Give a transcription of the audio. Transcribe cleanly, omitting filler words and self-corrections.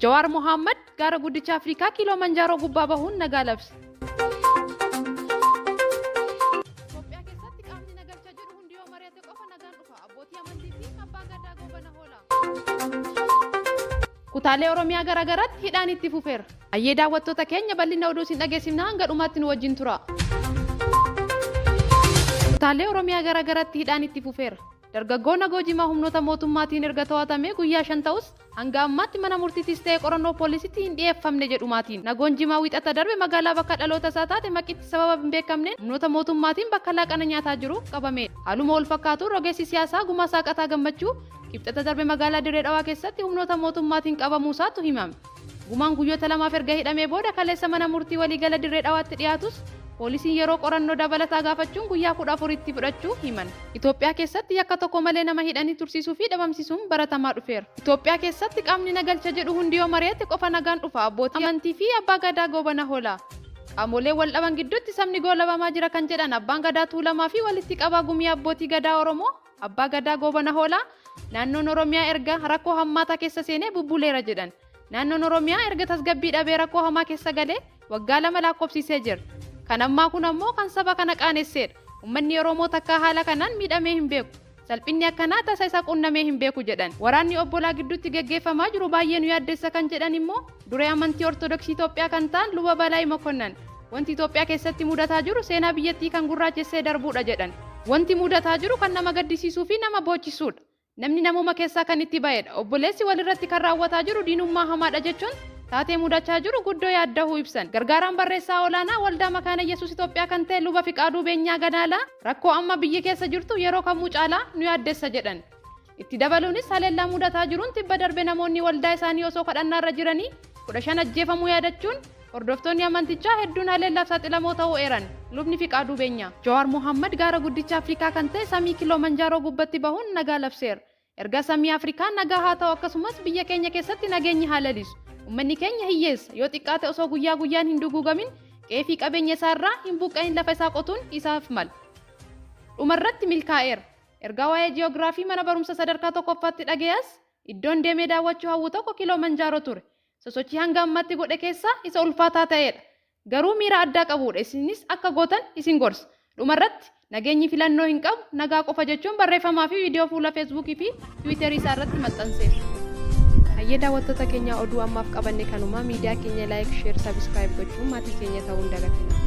Jawaar Mohaammad gaara guddicha Afrikaa Kiiloomanjaaroo gubbaa bahuun nagaa labse. Itoophiyaa keessatti qaamni na galcha jedhu hundi yoo mari'ate qofa nagaan dhufa. Abbootii amantii fi Abbaan Gadaa Goobana Hoolaa. Kutaalee Oromiyaa garaagaraatti hidhaan itti fufeera. Ayyee daawwattoota keenya bal'ina oduu isin dhageessifna hanga dhumaatti nu wajjin tura. Kutaalee Oromiyaa garaagaraatti hidhaan itti fufeera. Dargaggoo Nagoo Jimaa humnoota mootummaatiin erga to'atamee guyyaa 5 ta'us hanga ammaatti mana murtiittis ta'e qorannoo poolisitti hin dhiyeeffamne jedhu maatiin. Nagoon Jimaa Wiixata darbe magaalaa bakka dhaloota isaa taate Maqiitti sababa hin beekamneen humnoota mootummaatiin bakka laaqana nyaataa jiru qabameera. Haaluma walfakkaatuun rogeessi siyaasaa Gumaa Saaqataa Gammachuu Kibxata darbe magaalaa Dirree Dhawaa keessatti humnoota mootummaatiin qabamuusaatu himame. Gumaan guyyoota lamaaf erga hidhamee booda kaleessa mana murtii waliigala Dirree Dhawaatti dhiyaatus poolisiin yeroo qorannoo dabalataa gaafachuun guyyaa 14 itti fudhachuu himan. Itoophiyaa keessatti yakka tokko malee nama hidhanii tursiisuu fi dhabamsiisuun baratamaa dhufeera. Itoophiyaa keessatti qaamni na galcha jedhu hundi yoo mari'ate qofa nagaan dhufa Abbootii amantii fi Abbaa Gadaa Goobana Hoolaa. Qaamolee wal dhaban gidduutti sabni goolabamaa jira kan jedhan Abbaan Gadaa Tuulamaa fi walitti qabaa Gumii Abbootii Gadaa Oromoo Abbaa Gadaa Goobana Hoolaa, naannoon Oromiyaa erga rakkoo hammaataa keessa seenee bubbuleera jedhan. Naannoon Oromiyaa erga tasgabbii dhabee rakkoo hamaa keessa galee waggaa 2 laakkofsiisee jira. Kan ammaa kun ammoo kan saba kana qaanesseedha. Ummanni Oromoo takkaa haala kanaan miidhamee hin beeku. Salphinni akkanaa tasa isa quunnamee hin beeku jedhan. Waraanni obbolaa gidduutti gaggeeffamaa jiru baay'ee nu yaaddessa kan jedhan immoo duree amantii Ortodoksii Itoophiyaa kan ta'an Luba Balaay Mokonnan. Wanti Itoophiyaa keessatti mudataa jiru seenaa biyyattii kan gurraachessee darbuudha jedhan. Wanti mudataa jiru kan nama gaddisiisuu fi nama boochisuudha. Namni namuma keessaa kan itti ba'edha. Obboleessi walirratti kan raawwataa jiru diinummaa hamaadha jechuun taatee mudachaa jiru guddoo yaaddahuu ibsan. Gargaaraan barreessaa olaanaa Waldaa Makaana Yesuus Itoophiyaa kan ta'e Luba Fiqaaduu Beenyaa Ganaalaa rakkoo amma biyyi keessa jirtu yeroo kamuu caalaa nu yaaddessa jedhan. Itti dabaluunis haleellaa mudataa jiruun tibba darbe namoonni waldaa isaanii osoo kadhannaarra jiranii 15 ajjeefamuu yaadachuun hordoftoonni amantichaa hedduun haleellaaf saaxilamoo ta'uu eeran Lubni Fiqaaduu Beenyaa. Jawaar Mohaammad gaara guddicha Afrikaa kan ta'e samii Kiloomanjaaroo gubbatti bahuun nagaa labseera. Ergaa samii Afrikaa nagaa haa ta'u akkasumas biyya keenya keessatti nageenyi haa lalisu. Ummanni keenya hiyyeessa. Yoo xiqqaate osoo guyyaa guyyaan hin duguugamin qe'ee fi qabeenya isaa irraa hin buqqa'in lafa isaa qotuun isaaf mala. Dhumarratti milkaa'eera. Ergaa waa'ee ji'oogiraafii mana barumsa sadarkaa tokkoffaatti dhaga'ee as iddoon deemee daawwachuu hawwu tokko Kiloomanjaaroo ture. Sosochii hanga ammaatti godhe keessaa isa ulfaataa ta'eedha. Garuu miira addaa qabuudha. Isinis akka gootan isin gorsa. Dhumarratti, nageenyi filannoo hin qabu, nagaa qofa jechuun barreeffamaa fi viidiyoo fuula Feesbuukii fi Tiwiiterii isaa irratti maxxanseera. Hayyee daawwattoota keenyaa oduu ammaaf qabanne kanuma miidiyaa keenya like, share, subscribe gochuun maatii keenya ta'uu hin dagatinaa.